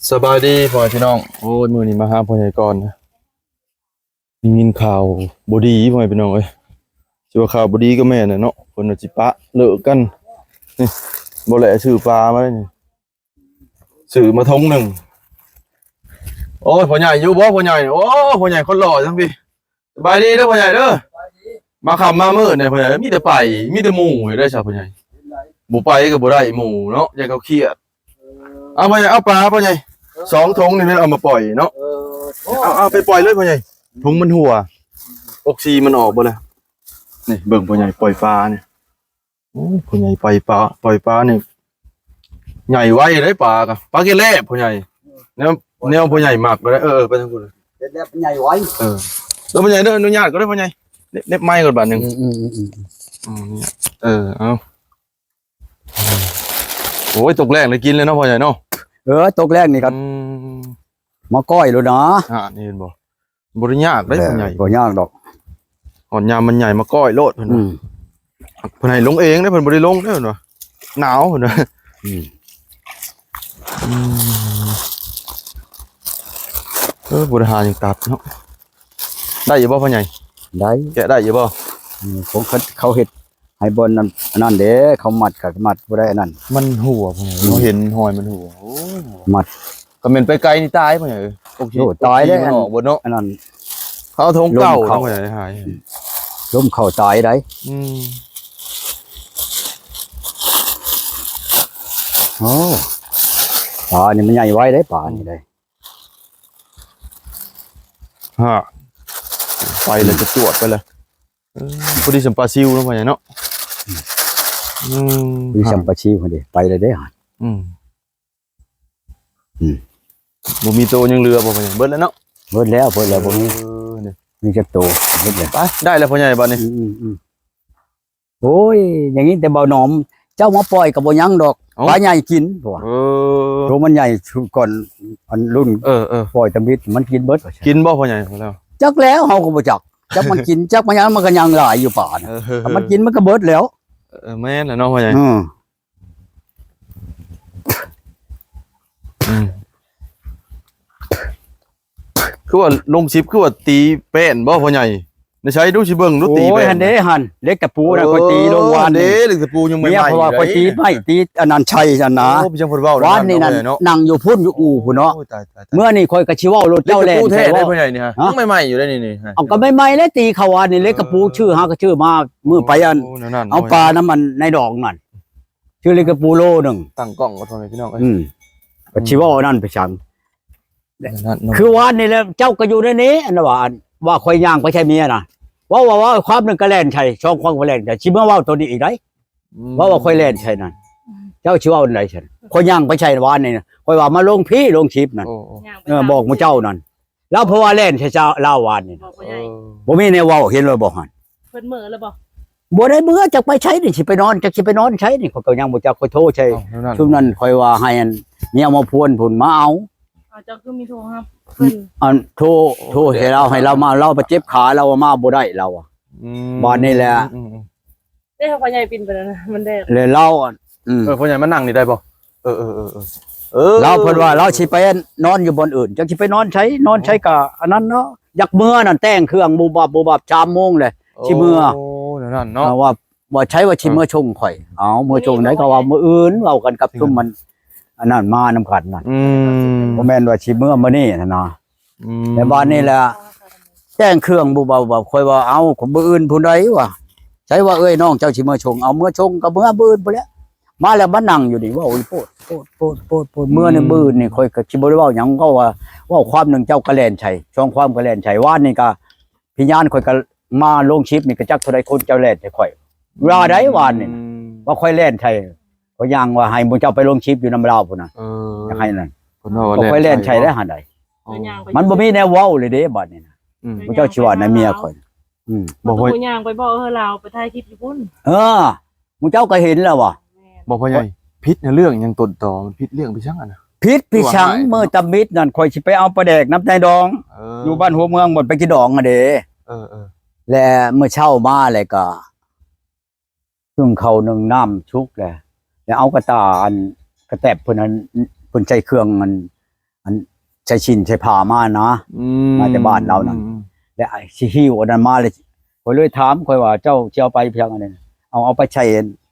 ສະບາຍດີພໍ່ແມ່ພີ່ນ້ອງ. ໂອ້ຍ ມື້ນີ້ມາຫາພໍ່ໃຫຍ່ກ່ອນນະ. ໄດ້ຍິນຂ່າວບໍ່ດີພໍ່ແມ່ພີ່ນ້ອງເອີຍ. ຊິວ່າຂ່າວບໍ່ດີກໍແມ່ນແຫຼະເນາະ. ເພິ່ນວ່າຊິປະເລີກກັນ. ນີ້ ບໍ່ແຫຼະ ຊື້ປາມາເດ້ນີ້. ຊື້ມາຖົງໜຶ່ງ. ໂອ້ຍ ພໍ່ໃຫຍ່ຢູ່ບໍ່ພໍ່ໃຫຍ່? ໂອ້ ພໍ່ໃຫຍ່ຄົນຫຼໍ່ຈັ່ງພີ້. ສະບາຍດີເດີພໍ່ໃຫຍ່ເດີ. ມາຄ່ຳມາມືດນີ້ພໍ່ໃຫຍ່ ມີແຕ່ໄປ ມີແຕ່ໝູ່ເດ້ຊະພໍ່ໃຫຍ່. ບໍ່ໄປກໍບໍ່ໄດ້ໝູ່ເນາະ ຢ້ານເຂົາຄຽດ. ເອີ ເອົາພໍ່ໃຫຍ່ ເອົາປາພໍ່ໃຫຍ່ ສອງຖົງນີ້ແມ່ນເອົາມາປ່ອຍເນາະ. ເອີ ເອົາ ເອົາໄປປ່ອຍເລີຍພໍ່ໃຫຍ່. ຖົງມັນຮົ່ວ ອອກຊີມັນອອກເບິດແລ້ວ. ນີ້ເບິ່ງພໍ່ໃຫຍ່ປ່ອຍປານີ້. ໂອ້ ພໍ່ໃຫຍ່ໄປປ່າ ປ່ອຍປານີ້ໃຫຍ່ໄວເດ້ປາກະ ປາເກັດແລບພໍ່ໃຫຍ່. ແນວ ແນວພໍ່ໃຫຍ່ມັກເດ້. ເອີ ເອີ ໄປທາງພຸ້ນ ເກັດແລບໃຫຍ່ໄວ. ເອີ ແລ້ວພໍ່ໃຫຍ່ເດີ ອະນຸຍາດກ່ອນເດີພໍ່ໃຫຍ່. ເນັບ ເນັບໄມກ່ອນບາດໜຶ່ງ. ອືມ ອືມ ອືມ ອືມ ອືມ ເອີ ເອົາ. ໂອ້ຍ ຕົກແລງໄດ້ກິນແລ້ວເນາະພໍ່ໃຫຍ່ເນາະ. ເອີ ຕົກແລງນີ້ກໍ ອືມ ມາກ້ອຍໂລດນະ. ອ່າ ນີ້ເຫັນບໍ່ ບໍ່ໄດ້ຍາກເດ້ພໍ່ໃຫຍ່ ບໍ່ຍາກດອກ. ຮອດຍາມມັນໃຫຍ່ມາກ້ອຍໂລດເພິ່ນ. ອືມ ເພິ່ນໃຫ້ລົງເອງເດ້ ເພິ່ນບໍ່ໄດ້ລົງເດ້ ເພິ່ນວ່າໜາວເພິ່ນວ່າ. ອືມ ອືມ ເອີ ບໍ່ໄດ້ຫາຫຍັງຕັດເນາະ. ໄດ້ຢູ່ບໍ່ພໍ່ໃຫຍ່? ໄດ້ ແກະໄດ້ຢູ່ບໍ່? ອືມ ຂອງເຂົາເຮັດ ໃຫ້ບ່ອນນັ້ນ ອັນນັ້ນເດ້ ເຂົາມັດກໍມັດບໍ່ໄດ້ອັນນັ້ນ ມັນຮົ່ວ. ອືມ ເຮົາເຫັນຮອຍມັນຮົ່ວ. ໂອ້ຍ ມັດກໍແມ່ນໄປໄກນີ້ຕາຍບໍ່ຫຍັງ. ໂອເຄ ໂອ້ ຕາຍແລ້ວ ມັນອອກເບິດເນາະ. ອັນນັ້ນ ເຂົາເອົາຖົງເກົ່າ ລົມເຂົ້າ ແລ້ວບໍ່ໄດ້ຫາຍ ລົມເຂົ້າຕາຍໄດ໋. ອືມ ໂອ້ ປານີ້ມັນໃຫຍ່ໄວເດ້ ປານີ້ໄດ໋. ຮະ ໄປແລ້ວ ຈະຈວດໄປແລ້ວ. ເອີ ພໍດີສ່ຳປາຊິວເນາະພໍ່ໃຫຍ່ເນາະ. ອືມ ພໍດີສ່ຳປາຊິວຫັ້ນເດ້ ໄປແລ້ວເດ້ຫັ້ນ. ອືມ ອືມ ບໍ່ມີໂຕຍັງເຫຼືອບໍ່ພໍ່ໃຫຍ່? ເບິດແລ້ວເນາະ ເບິດແລ້ວ ເບິດແລ້ວ ບໍ່ມີ. ເອີ ນີ້ ມີຈັກໂຕ ເບິດແລ້ວ. ໄປ ໄດ້ແລ້ວພໍ່ໃຫຍ່ບາດນີ້. ອືມ ອືມ ອືມ. ໂອ້ຍ ຢ່າງນີ້ແຕ່ເບົາໜອມ ເຈົ້າມາປ່ອຍກໍບໍ່ຍັງດອກ. ເອົ້າ ປາໃຫຍ່ກິນ ເພາະວ່າ ເອີ ໂຕມັນໃຫຍ່ສຸດກ່ອນ ອັນລຸ້ນ ເອີ ເອີ ປ່ອຍຕຳອິດ ມັນກິນເບິດ. ກິນບໍ່ພໍ່ໃຫຍ່? ແລ້ວ ຈັກແລ້ວ ເຮົາກໍບໍ່ຈັກ ຈັກມັນກິນ ຈັກມັນຫຍັງ ມັນກໍຍັງຫຼາຍຢູ່ປ່ານະ. ເອີ ຖ້າມັນກິນມັນກໍເບິດແລ້ວ. ເອີ ແມ່ນແຫຼະເນາະພໍ່ໃຫຍ່. ອືມ ອືມ ຄືວ່າລົງຄລິບ ຄືວ່າຕີແປ້ນບໍ່ພໍ່ໃຫຍ່? ໃນໃສດູຊິເບິ່ງດູ ໂອ້ຍ ຕີແປ້ນ. ຫັ້ນເດ້ຫັ້ນ ເຫຼັກຕະປູນັ້ນ ເອີ ຂ້ອຍຕີລົງວານນີ້. ເຫຼັກຕະປູຍັງໃໝ່ໆ ເພາະວ່າຂ້ອຍຕີໄມ້ ຕີອັນນັ້ນໃສ່ຫັ້ນນະ. ໂອ້ ໄປຈັ່ງເພິ່ນເວົ້າ ວານນີ້ນັ້ນ ເນາະ ນັ່ງຢູ່ພຸ້ນ ຢູ່ອູ່ພຸ້ນເນາະ. ໂອ້ຍ ຕາຍໆໆ ເມື່ອນີ້ຂ້ອຍກໍຊິເວົ້າໂລດ ເຈົ້າແລ່ນໃສ່ບໍ່? ເຫຼັກຕະປູແທ້ເດ້ພໍ່ໃຫຍ່ນີ້ ຍັງໃໝ່ໆຢູ່ເດ້ນີ້. ເອົາ ກໍໃໝ່ໆແລ້ວ ຕີເຂົ້າວານນີ້. ເຫຼັກຕະປູ ເອີ ຊື່ຫາກໍຊື່ມາ ມື້ໄປອັນ ໂອ້ ແນວນັ້ນ ເອົາປານຳມັນໃນດອງນັ້ນ. ຊື້ເຫຼັກຕະປູໂລໜຶ່ງ ຕັ້ງກ້ອງກໍພໍ່ແມ່ພີ່ນ້ອງເອີຍ. ອືມ ກໍຊິເວົ້າອັນນັ້ນໄປສັງ. ນັ້ນເນາະ ຄືວານນີ້ແຫຼະ ເຈົ້າກໍຢູ່ໃນນີ້ ອັນວ່າ ອັນວ່າຂ້ອຍຍ່າງໄປໃສ່ເມຍນະ ເວົ້າ ເວົ້າ ເວົ້າຄວາມໜຶ່ງກໍແລ່ນໃສ່ ສອງຄວາມກໍແລ່ນໃສ່ ຊິມາເວົ້າໂຕນີ້ອີກໄດ໋. ອືມ ເວົ້າວ່າຂ້ອຍແລ່ນໃສ່ນັ້ນ ເຈົ້າຊິເວົ້າອັນໃດຊັ້ນ? ຂ້ອຍຍ່າງໄປໃສ່ວານນີ້ນະ ຂ້ອຍວ່າມາລົງພີ້ ລົງຄລິບນັ້ນ. ໂອ້ ໂອ້ ເອີ ບອກໝູ່ເຈົ້ານັ້ນ ລາວ ເພາະວ່າແລ່ນໃສ່ເຈົ້າລາວວານນີ້ນະ. ບອກວ່າໃຫຍ່ ເອີ ບໍ່ມີແນວເວົ້າ ເຫັນແລ້ວບໍ່ຫັ້ນ? ເພິ່ນເມືອແລ້ວບໍ່? ບໍ່ໄດ້ເມືອ ຈັກໄປໃສນີ້ ຊິໄປນອນ ຈັກຊິໄປນອນໃສນີ້ ຂ້ອຍກໍຍັງບໍ່ຈັກ. ຂ້ອຍໂທໃສ່ ເອົ້າ ແນວນັ້ນ ຊຸມນັ້ນ ຂ້ອຍວ່າໃຫ້ອັນເມຍໝໍພວນພຸ້ນມາເອົາ. ເອົາ ເຈົ້າຄືມີໂທຮັບເພິ່ນ? ອັນໂທ ໂທໃສ່ລາວ ໃຫ້ລາວມາ ລາວໄປເຈັບຂາ ລາວວ່າມາບໍ່ໄດ້ ລາວວ່າ. ອືມ ບາດນີ້ແຫຼະ ອືມໆ ເດ້ ພໍ່ໃຫຍ່ປິ່ນໄປແລ້ວນະ ມັນແດດ ແລ້ວລາວ ອືມ ເອີ ພໍ່ໃຫຍ່ມານັ່ງນີ້ໄດ້ບໍ່? ເອີໆໆໆ ລາວເພິ່ນວ່າລາວຊິໄປນອນຢູ່ບ່ອນອື່ນ ຈັກຊິໄປນອນໃສ ນອນໃສກໍອັນນັ້ນເນາະ. ຢາກເມືອນັ້ນ ແຕ່ງເຄື່ອງບູບບັບບູບບັບ ສາມໂມງແຫຼະ ໂອ້ ຊິເມືອ. ໂອ້ ແນວນັ້ນເນາະ ວ່າ ວ່າໃສວ່າຊິເມືອ ອ່າ ສົ່ງຂ້ອຍ. ເອົາ ເມືອສົ່ງໃດ ກໍວ່າມື້ອື່ນ ເວົ້າກັນກັບ ເອີ ຊຸມມັນອັນນັ້ນມານຳກັນນັ້ນ. ອືມ ບໍ່ແມ່ນວ່າຊິເມືອມື້ນີ້ຫັ້ນນະ. ອືມ ແຕ່ບາດນີ້ແຫຼະ ແຕ່ງເຄື່ອງບູບບັບ ຂ້ອຍວ່າ ເອົ້າ ມື້ອື່ນພຸ້ນໃດວະ ໃສວ່າເອື້ອຍນ້ອງເຈົ້າຊິມາສົ່ງ ເອົາເມືອສົ່ງກໍເມືອມື້ອື່ນພຸ້ນແຫຼະ. ມາແລ້ວມານັ່ງຢູ່ນີ້ ເວົ້າອີໂພດ ໂພດ ໂພດ ໂພດ ໂພດ ເມືອໃນ ອືມ ມື້ອື່ນນີ້ ຂ້ອຍກໍຊິບໍ່ໄດ້ເວົ້າຫຍັງ ເວົ້າວ່າ ເວົ້າຄວາມໜຶ່ງເຈົ້າກໍແລ່ນໃສ່ ສອງຄວາມກໍແລ່ນໃສ່. ວານນີ້ກໍພະຍານ ຂ້ອຍກໍມາລົງຄລິບນີ້ ກໍຈັກເທົ່າໃດຄົນເຈົ້າແລ່ນໃສ່ຂ້ອຍ ວ່າໃດວານນີ້ນະ ອືມ ວ່າຂ້ອຍແລ່ນໃສ່ ຂ້ອຍຍ່າງວ່າໃຫ້ໝູ່ເຈົ້າໄປລົງຄລິບຢູ່ນຳລາວພຸ້ນນະ. ເອີ ຢາກໃຫ້ນັ້ນ ເພິ່ນວ່າວ່າ ຂ້ອຍແລ່ນໃສ່ໄດ້ຫັ້ນໃດ. ໂອ້ ມັນບໍ່ມີແນວເວົ້າເລີຍເດ້ບາດນີ້ນະ. ອືມ ໝູ່ເຈົ້າຊິວ່າໃນເມຍຂ້ອຍ. ອືມ ບໍ່ ຂ້ອຍຍ່າງໄປບອກ ເອີ ລາວໄປຖ່າຍຄລິບຢູ່ພຸ້ນ. ເອີ ໝູ່ເຈົ້າກໍເຫັນແລ້ວວ່າ ແມ່ນ ບໍ່ພໍ່ໃຫຍ່ ຜິດໃນເລື່ອງຫຍັງຕົ້ນຕໍ ມັນຜິດເລື່ອງໄປສັງຫັ້ນນະ? ຜິດໄປສັງ ຄືວ່າ ມື້ຕຳອິດນັ້ນ ຂ້ອຍຊິໄປເອົາປາແດກນຳນາຍດອງ ເອີ ຢູ່ບ້ານຫົວເມືອງ ບ່ອນໄປກິດດອງຫັ້ນເດ້. ເອີໆ ແລະ ມື້ເຊົ້າມາແລ້ວກໍ ໜຶ້ງເຂົ້າໜຶ້ງນ້ຳສຸກແລ້ວ ແລ້ວເອົາກະຕ່າ ອັນກະແຕັບເພິ່ນ ອັນເພິ່ນໃສ່ເຄື່ອງ ອັນ ອັນໃສ່ສິນໃສ່ຜ້າມານະ ອືມ ມາແຕ່ບ້ານລາວນັ້ນ ອືມ ແລ້ວຊິຫິ້ວອັນນັ້ນມາ ແລ້ວຂ້ອຍເລີຍຖາມ ຂ້ອຍວ່າ ເຈົ້າຊິເອົາໄປພຽງອັນນັ້ນ ເອົາ ເອົາໄປໃສ່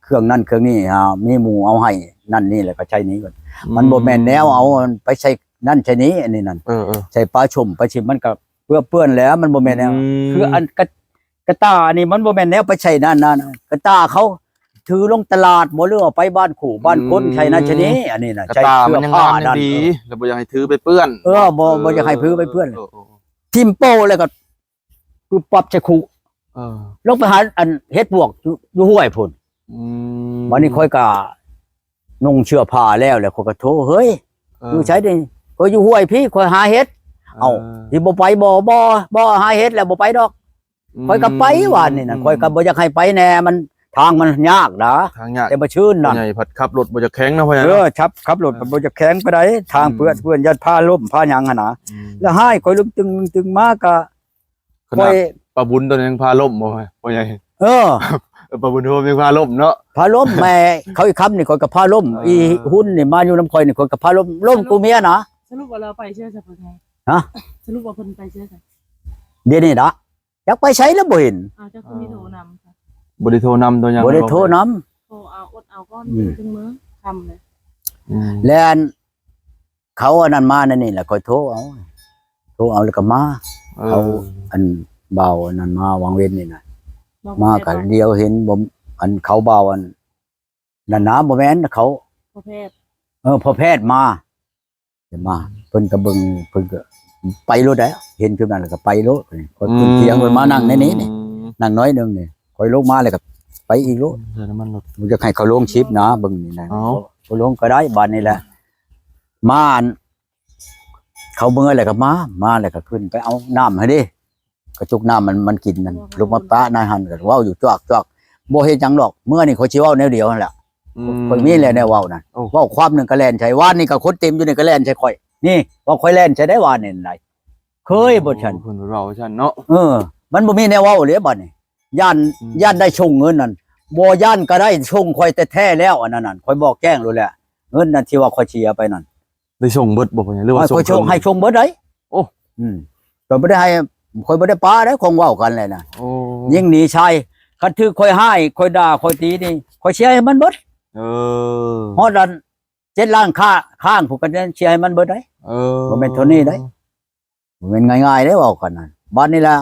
ເຄື່ອງນັ້ນເຄື່ອງນີ້ ຫາມີໝູ່ເອົາໃຫ້ນັ້ນນີ້ ແລ້ວກໍໃສ່ນີ້ກ່ອນ ອືມ ມັນບໍ່ແມ່ນແນວເອົາໄປໃສ່ນັ້ນໃສ່ນີ້ ອັນນີ້ນັ້ນ ເອີໆ ໃສ່ປາຊົມໄປຊິ ມັນກໍເປື້ອນໆແຫຼະ ມັນບໍ່ແມ່ນແນວ ອືມ ຄືອັນກະ ກະຕ່າອັນນີ້ມັນບໍ່ແມ່ນແນວໄປໃສ່ນັ້ນນະ ກະຕ່າເຂົາຖືລົງຕະຫຼາດບໍ່ ຫຼືເອົາໄປບ້ານຄູ່ບ້ານຄົນ ອືມ ໃສ່ນັ້ນໃສ່ນີ້ ອັນນີ້ນະ ກະຕ່າມັນຍັງງາມຍັງດີ ໃສ່ເສື້ອຜ້ານັ້ນ ແລ້ວບໍ່ຢາກໃຫ້ຖືໄປເປື້ອນ ເອີ ບໍ່ ເອີ ບໍ່ຢາກໃຫ້ຖືໄປເປື້ອນ ເອີ ເອີ ຖິ້ມໂປ້ແລ້ວກໍປຶບປັບໃສ່ຄຸ ເອີ ລົງໄປຫາອັນເຮັດປວກຢູ່ ຢູ່ຫ້ວຍພຸ້ນ ອືມ ບັດນີ້ຂ້ອຍກໍນຸ່ງເສື້ອຜ້າແລ້ວ ແລ້ວຂ້ອຍກໍໂທ ເຮີ້ຍ ເອີ ຢູ່ໃສເດ? ຂ້ອຍຢູ່ຫ້ວຍພີ້ ຂ້ອຍຫາເຫັດ ເອີ ເອົ້າ ຊິບໍ່ໄປບໍ່? ບໍ່ ບໍ່ຫາເຫັດແລ້ວບໍ່ໄປດອກ ອືມ ຂ້ອຍກໍໄປວານນີ້ນະ ອືມ ຂ້ອຍກໍບໍ່ຢາກໃຫ້ໄປແດ່ ມັນ ທາງມັນຍາກນະ ທາງຍາກ ແຕ່ມື້ຊືນນັ້ນ ພໍ່ໃຫຍ່ພັດຂັບລົດບໍ່ຢາກແຂງເນາະ ພໍ່ໃຫຍ່ເນາະ ເອີ ຂັບ ຂັບລົດ ເອີ ມັນບໍ່ຢາກແຂງປານໃດ ທາງເປື້ອນ ອືມ ເພື່ອນຢ້ານພາລົ້ມພາຫຍັງຫັ້ນນະ ອືມ ແລ້ວຫາຍຂ້ອຍລຶ້ງຕຶງ ຕຶງມາກໍ ຂະໜາດ ຂ້ອຍ ປ້າບຸນຕົວນັ້ນຍັງພາລົ້ມບໍ່ ພໍ່ໃຫຍ່ ເອີ ເອີ ປ້າບຸນໂຮມຍັງພາລົ້ມເນາະ ພາລົ້ມ ແມ່ເຂົາອີກຄຳນີ້ຂ້ອຍກໍພາລົ້ມ ເອີ ອີຮຸນນີ້ມາຢູ່ນຳຂ້ອຍນີ້ຂ້ອຍກໍພາລົ້ມ ລົ້ມກູເມຍນະ ສະຫຼຸບວ່າລາວໄປເຊື່ອຊະເພິ່ນໃຫ້ ຮະ ສະຫຼຸບວ່າເພິ່ນໄປເຊື່ອຊະ ດຽວນີ້ນະ ຈັກໄປໃສແລ້ວບໍ່ເຫັນ ອ້າວ ເຈົ້າຄືມີໂທນຳ ບໍ່ໄດ້ໂທນຳຕົວຫຍັງ ບໍ່ໄດ້ໂທນຳ ໂທເອົາ ອົດເອົາກ່ອນ ອືມ ເຖິງມື້ຄ່ຳເລີຍ ອືມ ແລະ ເຂົາອັນນັ້ນມາໃນນີ້ແຫຼະ ຂ້ອຍໂທເອົາ ໂທເອົາແລ້ວກໍມາ ເອີ ເຂົາອັນບ່າວອັນນັ້ນມາຫວ່າງເວັນນີ້ນະ ມາກໍດຽວເຫັນບໍ່ ອັນເຂົາບ່າວອັນນັ້ນນະ ບໍ່ແມ່ນເຂົາ ພໍ່ແພດ ເອີ ພໍ່ແພດມາ ມາ ເພິ່ນກໍເບິ່ງ ເພິ່ນກໍໄປໂລດແຫຼະ ເຫັນຈຸດນັ້ນແລ້ວກໍໄປໂລດ ຂ້ອຍຂຶ້ນຖຽງ ອືມ ເພິ່ນມານັ່ງໃນນີ້ນີ້ ອືມ ນັ່ງໜ້ອຍໜຶ່ງນີ້ ຂ້ອຍລົງມາແລ້ວກໍໄປອີກໂລດ ໃສ່ນ້ຳມັນລົດ ບໍ່ຢາກໃຫ້ເຂົາລົງຄລິບນະ ເບິ່ງນີ້ນະ ເອົາ ບໍ່ລົງກໍໄດ້ບາດນີ້ແຫຼະ ມາອັນ ເຂົາເມືອແລ້ວກໍມາ ມາແລ້ວກໍຂຶ້ນໄປເອົານ້ຳໃຫ້ເດ້ ກະຈົກນ້ຳມັນ ມັນກິນນັ້ນ ລົງມາປະໃນຫັ້ນ ກໍເວົ້າຢູ່ຈອກໆ ບໍ່ເຮັດຫຍັງດອກ ເມືອນີ້ຂ້ອຍຊິເວົ້າແນວດຽວຫັ້ນແຫຼະ ອືມ ຂ້ອຍມີແລ້ວແນວເວົ້ານັ້ນ ໂອ້ ເວົ້າຄວາມໜຶ່ງກໍແລ່ນໃສ່ ວານນີ້ກໍຄົນເຕັມຢູ່ນີ້ກໍແล่ນໃສ່ຂ້ອຍ ນີ້ ວ່າຂ້ອຍແລ່ນໃສ່ໄດ້ວານນີ້ໄດ້ ເຄີຍບໍ່ຊັ້ນ ໂອ້ ເພິ່ນເວົ້າຊັ້ນເນາະ ເອີ ມັນບໍ່ມີແນວເວົ້າເດ້ບັດນີ້ ຢ້ານ ອືມ ຢ້ານໄດ້ສົ່ງເງິນນັ້ນ ບໍ່ຢ້ານກໍໄດ້ສົ່ງຂ້ອຍແທ້ໆແລ້ວ ອັນນັ້ນນັ້ນ ຂ້ອຍບອກແຈ້ງໂລດແຫຼະ ເງິນນັ້ນທີ່ວ່າຂ້ອຍເສຍໄປນັ້ນ ໄດ້ສົ່ງເບິດບໍ່ ພໍ່ໃຫຍ່ ຫຼືວ່າ ຂ້ອຍ ສົ່ງເຄິ່ງ ໃຫ້ສົ່ງເບິດໄດ໋ ໂອ້ ອືມ ຂ້ອຍບໍ່ໄດ້ໃຫ້ ຂ້ອຍບໍ່ໄດ້ປະໄດ໋ ຂອງເວົ້າກັນແຫຼະນະ ໂອ້ ຍິ່ງໜີຊາຍ ຄັນຖືກຂ້ອຍຮ້າຍ ຂ້ອຍດ່າ ຂ້ອຍຕີນີ້ ຂ້ອຍເສຍໃຫ້ມັນເບິດ ເອີ ຮອດອັນເຈັດລ້ານຄ້າ ຄ້າງຜູ້ກັນເສຍໃຫ້ມັນເບິດໄດ໋ ເອີ ບໍ່ແມ່ນເທົ່ານີ້ໄດ໋ ບໍ່ແມ່ນງ່າຍໆເດ້ເວົ້າກັນນັ້ນ ບາດນີ້ລະ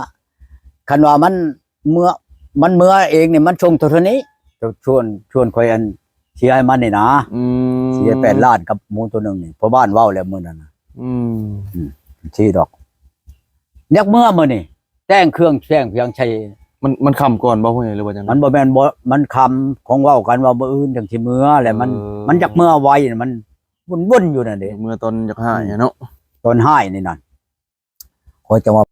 ຄັນວ່າມັນເມືອ ມັນເມືອເອງນີ້ ມັນສົ່ງເທົ່ານີ້ ຊວນ ຊວນຂ້ອຍອັນເສຍໃຫ້ມັນນີ້ນະ ອືມ ເສຍແປດລ້ານກັບໝູໂຕໜຶ່ງນີ້ ພໍ່ບ້ານເວົ້າແລ້ວມື້ນັ້ນນະ ອືມ ອືມ ຊີ້ດອກ ຢາກເມືອມື້ນີ້ ແຕ່ງເຄື່ອງແຕ່ງພຽງໃສ່ ມັນ ມັນຄ່ຳກ່ອນບໍ່ ພໍ່ໃຫຍ່ ຫຼືວ່າຈັ່ງໃດ ມັນບໍ່ແມ່ນບໍ່ ມັນຄ່ຳ ຂອງເວົ້າກັນວ່າມື້ອື່ນຈັ່ງຊິເມືອ ແລ້ວມັນ ເອີ ມັນຢາກເມືອໄວ ມັນວົນໆຢູ່ນັ້ນເດ້ ເມືອຕອນຢາກຮ້າຍ ອືມ ເນາະ ຕອນຮ້າຍນີ້ນັ້ນ ຂ້ອຍຈະວ່າ